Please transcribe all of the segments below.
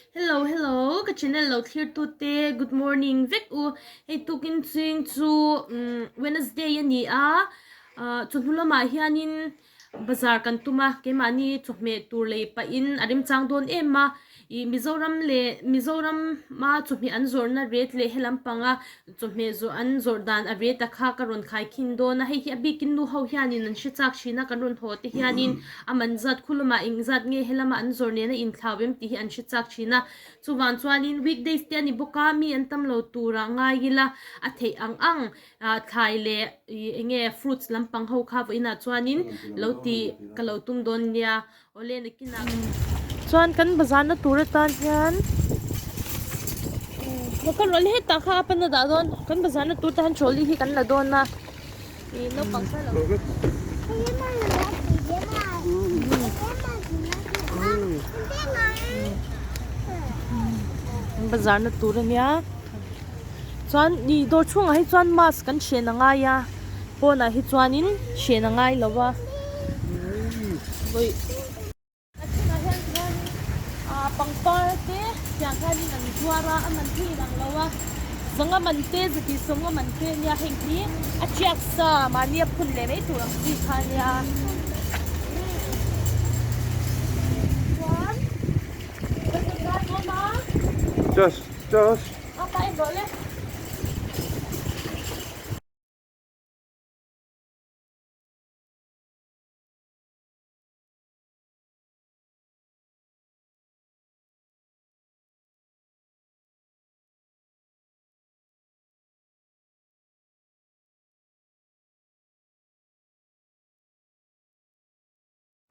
Hello hello ka channel lo thlir tu te good morning vek u hei tukin ching chu Wednesday a ni a ah chawhnu lamah hianin bazar kan tum a keimahni chawhmeh tur lei pahin a remchang dawn em a ih Mizoram leh Mizoram a chawhmeh an zawrhna rate leh helam panga Chawhmeh zawh an zawrh dan a ve ta kha ka rawn khai khin dawn a, hei hi a bikin nu ho hianin an hre chak thin a, kan rawn haw te hianin a man zat khu lamah eng zat nge helama an zawrh nena inthlau em tih hi an hre chak thin a. Chuvang chuanin weekdays te a ni bawk a, mi an tam lo turah ngai ila a theih ang ang thlai leh eng nge fruits lampang ho kha vawiinah chuanin lo tih ka lo tum dawn nia. Awle nakinah chuan kan bazar na tur atan hian ka rawn hetah kha a pan a dah dawn kan bazar na tur te hian trolley hi kan la dawn a ih naupang kha lo kan bazar na tur ania chuan ih dawr chhungah hi chuan mask kan hren a ngai a. Pawnah hi chuanin hren a ngai lo a. Vawi. A chungah hian chuanin ah pangpar te tiang hianin an zuar a, a man hi inang lo a. Zanga man te, zahnih sawmnga man te ania heng hi a tiak sa mahni a phun leh mai tur ang chi kha ania. Chuan kan rawn zar dawn a. Just, just. A pa en rawh le.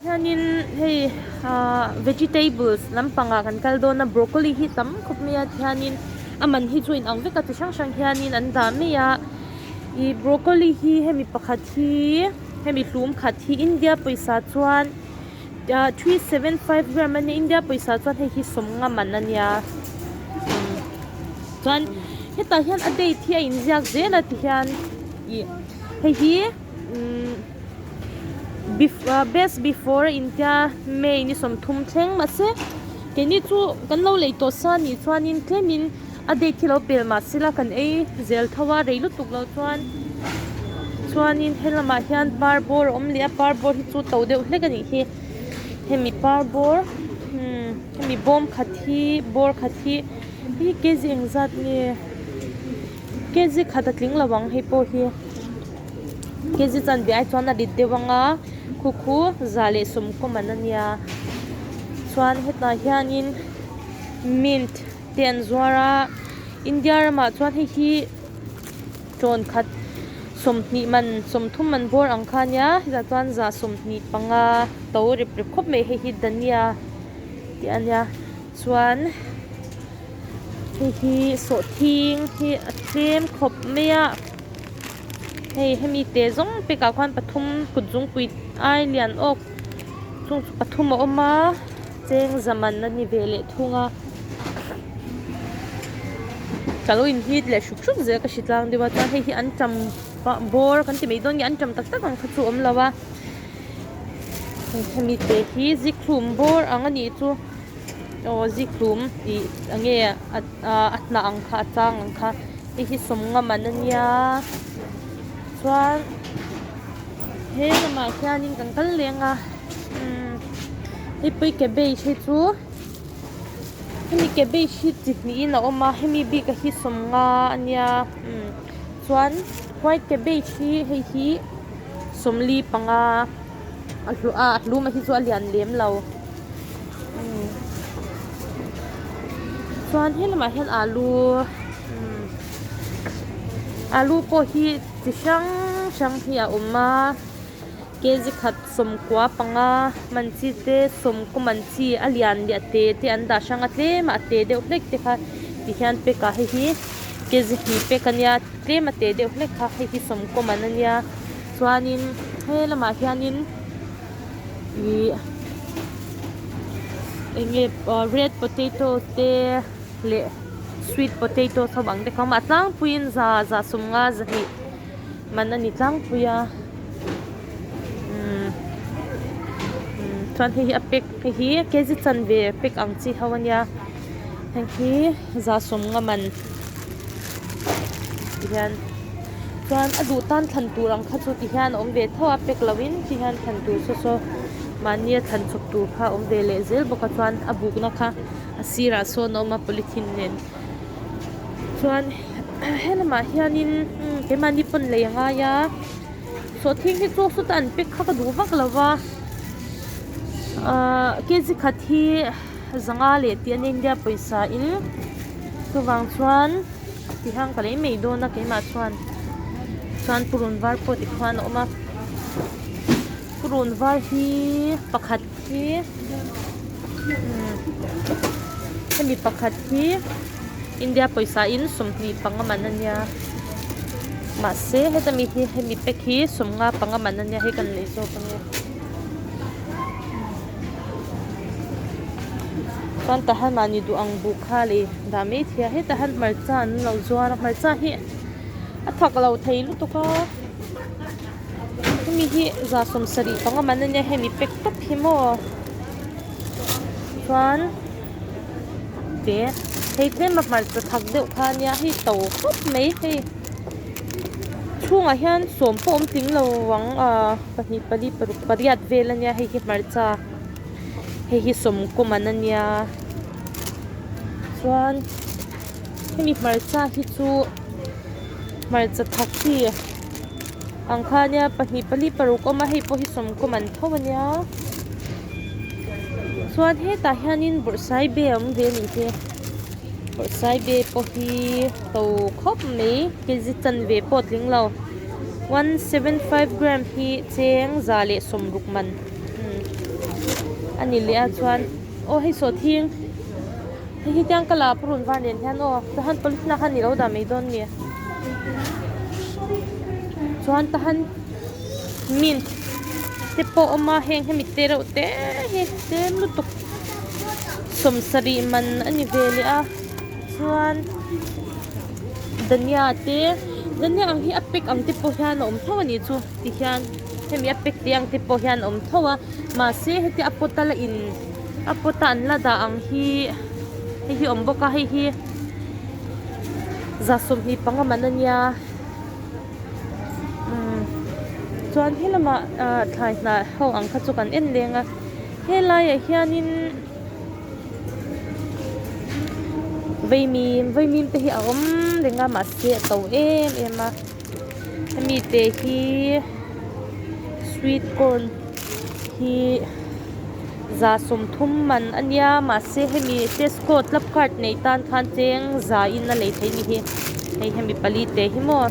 Hianin hei ahh vegetables lampangah kan kal dawn a broccoli hi tam khawp mai a tihianin a man hi chu a inang vek a chi hrang hrang hianin an dah mai a ih broccoli hi hemi pakhat hi hemi hlum khat hi India pawisa chuan ah 375 gram ania India pawisa chuan hei hi sawmnga man ania chuan hetah hian a date hi a inziak zel a tihian ih hei hi umm. Best before a intia May ni 30 thleng mahse keini chu kan lo lei tawh sa anih chuanin tlemin a date hi lo pel mahse la kan ei zel tho a rei lutuk loh chuan chuanin helamah hian par bawr a awm leh a par bawr hi chu to deuh hlek anih hi hemi par bawr umm hemi bawm khat hi bawr khat hi hi kg engzat nge kg khat a tling lo ang hei pawh hi. Kg chanve ai chuan a rit deuh ang a khu khu za leh sawmkaw man a nia chuan hetah hianin mint te an zuar a India ramah chuan hei hi tawn khat 20 man 30 man bawr ang kha a nia hetah chuan za 25 to rep rep khawp mai hei hi dhania tih a nia chuan hei hi sawhthing hi a tlem khawp mai a. Hei hemi te zawng pekah khuan pathum kut zungpui ai lian awk chung chu pathum a awm a cheng zaman a ni ve leh thung a ka lo inhit leh hruk hruk zel ka hri tlang deuh a chuan hei hi an tam pah bawr kan ti mai dawn nge an tam tak tak ang kha chu a awm lo a hemi te hi zikhlum bawr ang a nih chu aw zikhlum ih eng nge a hnah ang kha a chang ang kha. Hei hi sawmnga man a nia chuan he lamah hianin kan kal leng a umm hei pawh hi cabbage hei chu hemi cabbage hi chi hnihin a awm a hemi bik a hi sawmnga a nia umm chuan white cabbage hi hei hi 45 a hlu a a hlum a hi chu a lian lem lo umm chuan he lamah hian alu. Alu pawh hi chi hrang hrang hi a awm a kg khat 95 man chi te 10 man chi a lian leh a te te an dah hrang a tlem a te deuh hlek te kha ti hian pack ah hei hi kg hnih pack ania tlem a te deuh hlek kha hei hi 10 man ania chuanin he lamah hianin ih eng nge red potato te. Leh sweet potato ho ang te kha a awm a a tlangpuiin za za 50 zahnih man a ni tlangpui a umm umm chuan hei hi a pack hei hi kg chanve pack ang chi ho a nia. Heng hi za sawmnga man ti hian chuan a duh tan thlan tur ang kha chu ti hian a awm ve tho a pack loh in ti hian thlan tur saw saw mahni a thlan chawp tur kha a awm ve leh zel bawk a chuan a bukna kha a sirah sawn a awm a polythene nen chuan he lamah hianin keimahni pawn lei a ngai a sawhthing hi chu sawta an pack kha ka duh vak lo va ahh kg khat hi. Zanga leh tih an India pawisa in chuvang chuan ti hian ka lei mai dawn a keimah chuan chuan purun var pawh tikhuan a awm a purun var hi pakhat hi umm hemi pakhat hi India pawisa in sawmhnih panga man a nia mahse heta mi hi hemi pack hi sawmnga panga man a nia hei kan lei zawk a nia. Chuan tahan mahni duh ang buh kha lei dah mai thei a hetah hian hmarcha an lo zuar a hmarcha hi a thak lo thei lutuk a hemi hi za sawmsarih panga man ania hemi pack tawp hi maw chuan te hei tlem a hmarcha thak deuh kha ania hei to khawp mai hei chhungah hian sawm pawh a awm tling lo ang ahh. Pahnih pali paruk pariat vel ania hei hi hmarcha hei hi sawmkawm an ania chuan hemi hmarcha hi chu hmarcha thak chi ang kha ania pahnih pali paruk a awm a hei pawh hi sawmkawm an tho ania chuan hetah hianin bawrhsaibe a awm ve anih hi bawrhsaibe pawh hi to khawp mai kg chanve pawh a tling lo. 175 gram hi cheng za leh sawmruk man a ni leh a chuan aw hei sawhthing hei hi tiang ka la purun var nen hian aw tahan polythene ah khan i lo dah mai dawn ni chuan tahan mint te pawh a awm a heng hemi te reuh te hi tlem lutuk sawmsarih man a ni ve leh a chuan. Dhania te dhania ang hi a pack ang te pawh hian a awm tho a nih chu tihian hemi a pack te ang te pawh hian a awm tho a mahse heti a pot a la in a pot a an la dah ang hi hei hi a awm bawk a hei hi za sawmhnih panga man a nia umm chuan he lamah ah thlai hnah ho ang kha chu kan en leng a helaiah hianin. Vaimim vaimim te hi a awm reng a mahse a to em em a hemi te hi sweet corn hi za sawmthum man a nia mahse hemi tesco club card nei tan khan cheng za in a lei thei a ni hi hei hemi pali te hi maw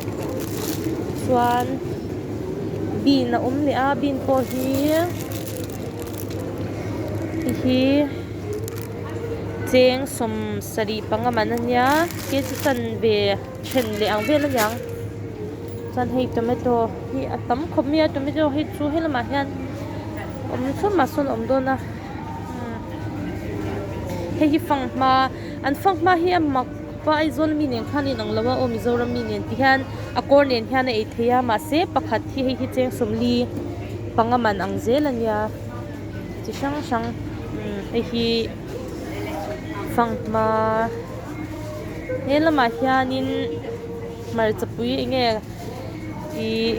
chuan bean a awm leh a bean pawh hi. Hei hi cheng sawm sarih panga man a nia kg chanve then leh ang vel a niang chuan hei tomato hi a tam khawp mai a tomato hi chu helamah hian awm chhawm ah sawn a awm dawn a hei hi fanghma an fanghma hi a mak khawp a Aizawl mi nen khan a inang lo a aw Mizoram mi nen ti hian a kawr nen hian a ei theih a mahse pakhat hi hei hi cheng sawmli panga man ang zel a nia chi hrang hrang umm hei hi fanghma he lamah hianin hmarcha pui eng nge ihh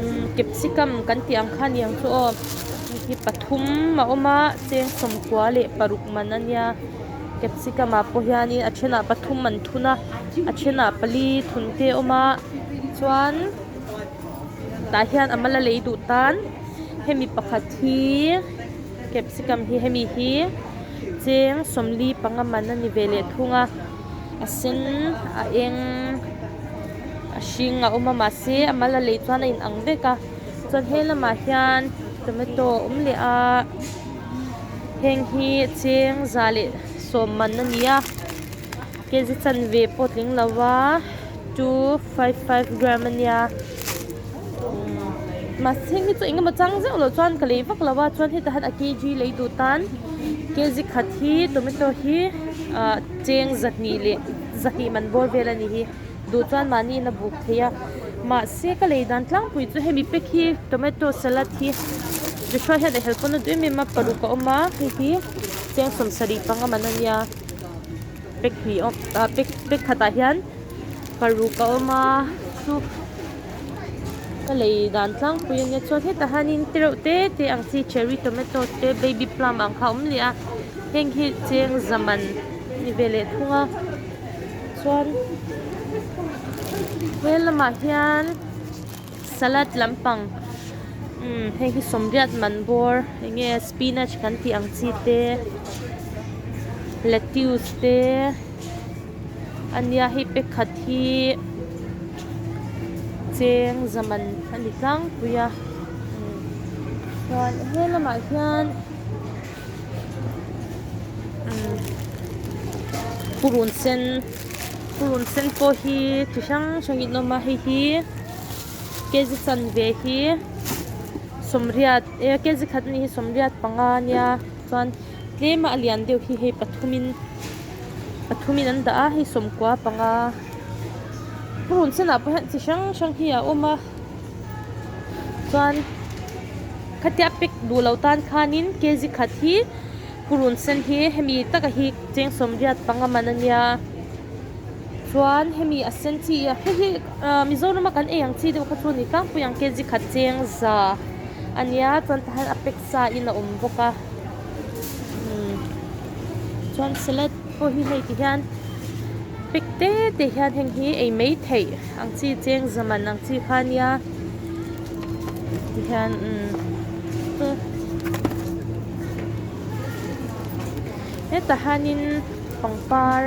umm capsicum kan tih ang kha a ni ang chu aw hei hi pathum a awm a cheng sawmkua leh paruk man a nia capsicum ah pawh hianin a thenah pathum an thun a a thenah pali thun te a awm a chuan. Tah hian a mal a lei duh tan hemi pakhat hi capsicum hi hemi hi cheng sawmli panga man a ni ve leh thung a a sen a eng a hring a awm a mahse a mal a lei chuan a in ang vek a chuan he lamah hian tomato a awm leh a heng hi cheng za leh sawm man a ni a. Kg chanve pawh tling lo va 255 gram a nia mahse heng hi chu engemaw chang zeuh loh chuan ka lei vak lo a chuan hetah hian a kg lei duh tan kg khat hi tomato hi ah cheng zahnih leh zahnih man bawr vel a ni hi duh chuan mahni in a buk thei a mahse ka lei dan tlangpui chu hemi pack hi tomato salad hi Joshua hian a helh pawn a duh em em a paruk a awm a hei hi. Cheng 75 man a nia pack hnih awm ah pack pack khatah hian paruk a awm a chu ka lei dan tlangpui a nia chuan hetah hianin te reuh te te ang chi cherry tomato te baby plum ang kha a awm leh a heng hi cheng za man a ni ve leh thung a chuan he lamah hian salad lampang umm hei hi sawmriat man bawr eng nge spinach kan tih ang chi te lettuce te a nia hei pakhat hi cheng za man a ni tlangpui a umm chuan he lamah hian umm purun sen purun sen pawh hi chi hrang hrang in awm a hei hi kg chanve hi sawmriat eh kg khat anih hi sawmriat panga ania chuan tlem a a lian deuh hi hei pathumin pathumin an dah a hei sawmkua panga purun senah pawh hian chi hrang hrang hi a awm a chuan khatia pack duh loh tan khanin kg khat hi purun sen hi hemi taka hi cheng sawmriat panga man ania chuan hemi a sen chi hei hi ah Mizoram a kan ei ang chi deuh kha chu a ni tlangpui ang kg khat cheng za ania chuan tah hian a pack sa in a awm bawk a umm chuan salad pawh hi hei ti hian pack te te hian heng hi ei mai theih ang chi cheng za man ang chi kha ania ti hian umm hetah hianin pangpar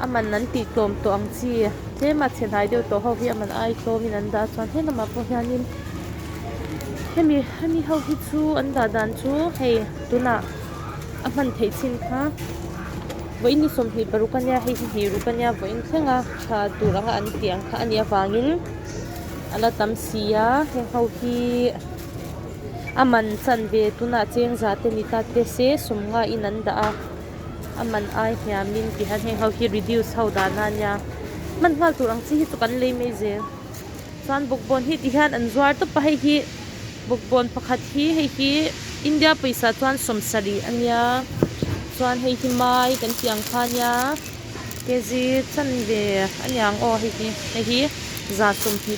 a man an tih tlawm tawh ang chi tlema chhe hnai deuh tawh ho hi a man ai tlawmin an dah a chuan he lamah pawh hianin hemi hemi ho hi chu an dah dan chu hei tunah a hman theih chin kha vawiin ni 26 ania hei hi hnih ruk ania vawiin thleng a tha tur anga an tih ang kha a nih avangin a la tam si a heng ho hi a man chanve tunah cheng za te ni ta te se sawmnga in an dah a. A man ai hniamin ti hian heng ho hi reduce ho dan a nia hman nghal tur ang chi hi chu kan lei mai zel chuan bawkbawn hi ti hian an zuar tawp a hei hi bawkbawn pakhat hi hei hi India pawisa chuan 70 a nia chuan hei hi mai kan tih ang kha ania kg chanve a niang aw hei hi hei hi 25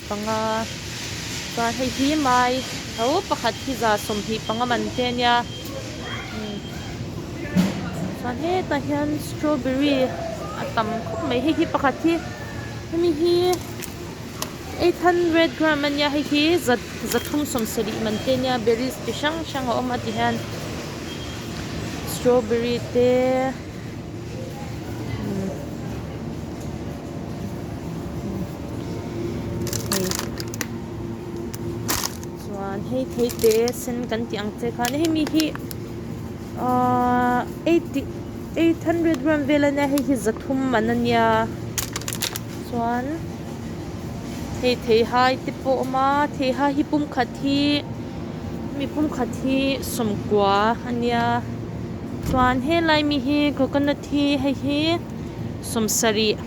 chuan hei hi mai tho pakhat hi 25 man te a nia. Chuan hetah hian strawberry a tam khawp mai hei hi pakhat hi hemi hi 800 gram ania hei hi za 370 man te ania berries chi hrang hrang a awm a ti hian strawberry te hei. Chuan hei thei te sen kan tih ang che khan hemi hi ahh eighty 800 gram vel ania hei hi 300 man ania chuan hei theihai te pawh a awm a theihai hi pum khat hi hemi pum khat hi 90 ania chuan helai mi hi coconut hi hei hi 70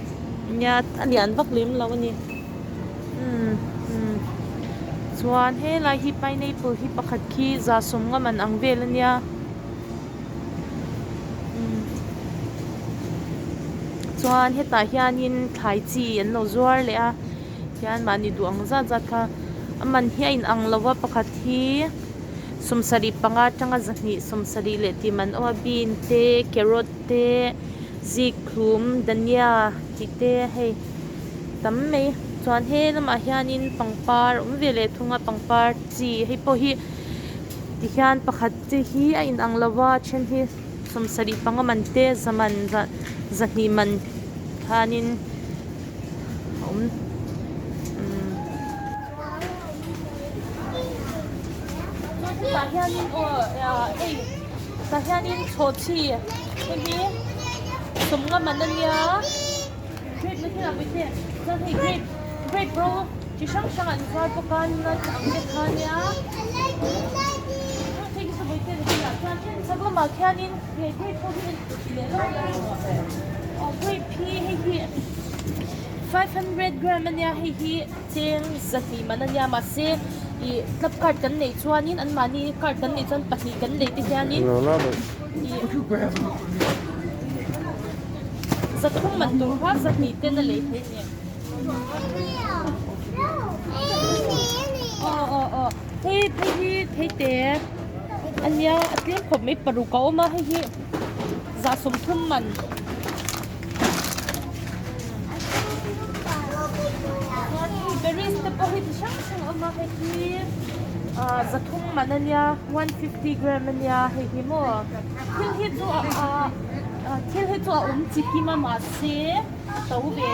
ania a lian vak lem lo a ni. Umm umm chuan helai hi pineapple hi pakhat khi 150 man ang vel ania umm chuan hetah hianin thlai chi an lo zuar leh a tihian mahni duh ang zat zat kha a man hi a in ang lo a pakhat hi 75 atanga 270 leh tih man awm a bean te carrot te zikhlum dhania tih te hei. Tam mai chuan he lamah hianin pangpar a awm ve leh thung a pangpar chi hei pawh hi tihian pakhat te hi a inang lo a then hi 75 man te za man 200 man khanin a awm umm tah hianin aw hei tah hianin chhawhchhi hei hi 50 man ania. Grape na thil ah pawh hi chuan hei grape grape rawng chi hrang hrang an zuar bawk a nut ang te kha ania chuan chhak lamah khianin he grape pawh hi aw grape hi hei hi 500 gram ania hei hi cheng 200 man ania mahse ih club card kan neih chuanin anmahni card kan neih chuan pahnih kan lei te hianin. Zathum man tur kha zahnih ten a lei thei a ni. Aw aw aw hei phei hi thei te a nia a tlem khawp mai paruk a awm a hei hi zah sawmthum man. Chuan hei berries te pawh hi ti hrang hrang a awm a hei hi ah zathum man a nia 150 gram a nia hei hi maw thil hi chu a ah thil hi chu a awm chi kim a mahse a to ve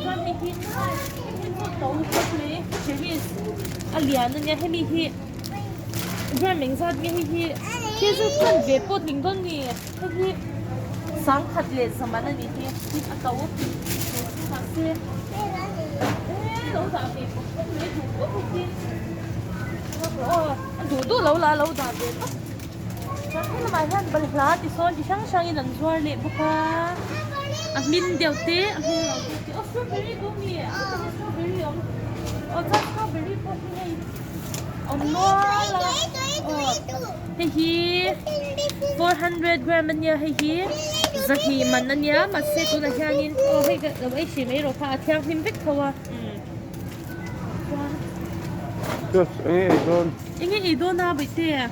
chuan hei hi hei hi chu to khawp mai cherries a lian a nia hemi hi gram engzat nge hei hi thil chu chuan ve pawh tling dawn ni hei hi sangkhat leh zaman a ni hi tin a to mahse e lo dah ve khawp khawp mai duh khawp mai tin aw a duh duh lo la lo dah ve tawp. Chuan he lamah hian balhla ti sawn chi hrang hrangin an zuar leh bawk a a hmin deuh te a hmin lo deuh te aw strawberry pawh a mi a hmun strawberry a awm aw chuan strawberry pawh hi hei awm nual a aw hei hi 400 gram a nia hei hi zahnih man a nia mahse tunah hianin aw hei ka lo ei hrih mai rawh kha a thianghlim vek tho a umm chuan. Just enge ei dawn? Enge ei dawn a Bawitea?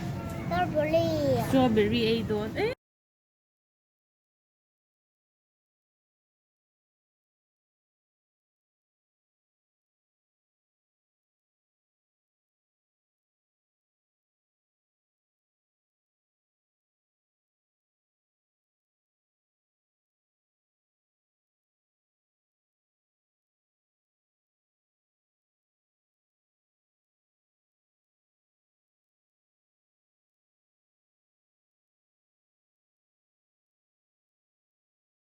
Strawberry. Strawberry ei dawn. Eh!